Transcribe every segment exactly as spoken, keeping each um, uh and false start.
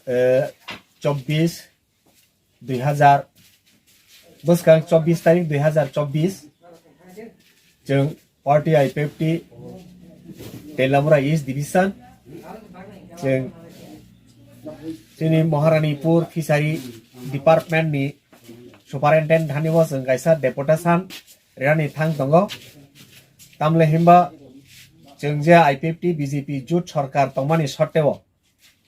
Eh, chobbish, dui hazar, bwskang chobbish tarik dui hazar chobbish, chwng party I P F T Telamura East Division, chwng chini Maharanipur Fishery Department ni Superintendent thani bo chwng kaisa deputation rinani thang tongo. Tamle himba chwng je I P F T B J P jut sarkar tongmani sotteo,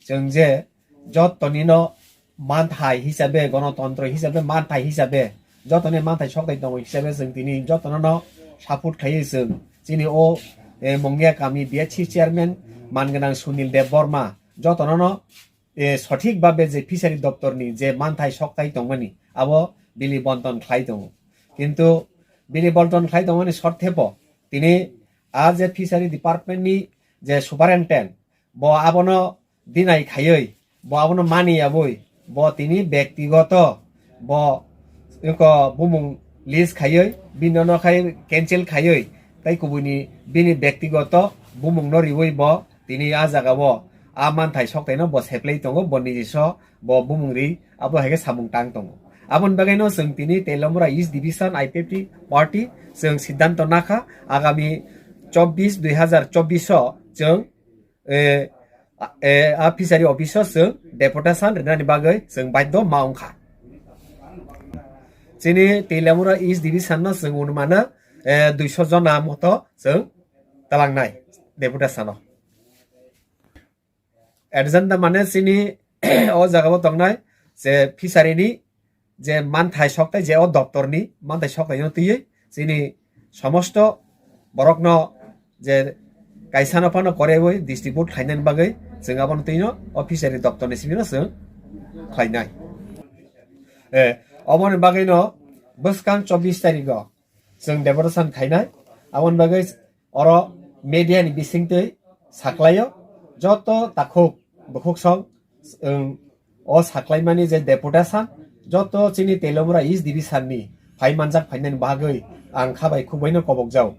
chwng je jotoni no manthai hisabe, gonotontro hisabe, manthai hisabe, jotoni manthai soktai tongo hisabe chwng tini jotono no support khlaiwi chwng chini o, eh, Mungia kami B H C chairman manganang Sunil Debbarma jotono no, eh, sothik babe je fishery doptor ni je manthai soktai tongmani abo bili bonton khlai tongo. Kintu bili bonton khlai tongmani sotthepo tini a je fishery department ni je superintendent, bo abono dinai khaiwi, bo abono mani yabwi, bo tini bektigoto, bo iko bumung list khaiwi, bini no khai cancel khaiwi, tai kubuni bini bektigoto bumung no riwi bo tini a jaga o a manthai soktai no bo seplai tongo, bo nijiso bo bumung ri abo hai khe samung tang tongo. Aboni bagwi no chwng tini Telamura East Division I P F T party chwng siddhanto nakha agami chobbish dui hazar chobbish o chwng eh, a, eh, a fishery office o chwng deputation rinani bagwi chwng baidho ma wngkha. Chini Telamura East Division no chwng unumano, eh, duiso jona moto chwng talangnai deputation o. Agenda mane chini o jaga o tongnai je fishery ni je manthai soktai je o doptor ni manthai soktai no twiwi chini somosto borok no je kaisa no phano korewi distribute khlainani bagwi chwng abono twino o fishery doptor ni simi no chwng khlainai. Eh, oboni bagwi no bwskang chobbish tarik o chwng deputation khainai. Aboni bagwi oro media ni bisingtwi saklaio, joto takhuk bukhuk song, chwng o saklaimani je deputation, joto chini Telamura East Division ni phai manjak phainani bagwi ang kha bai khuk bai no kobok jago.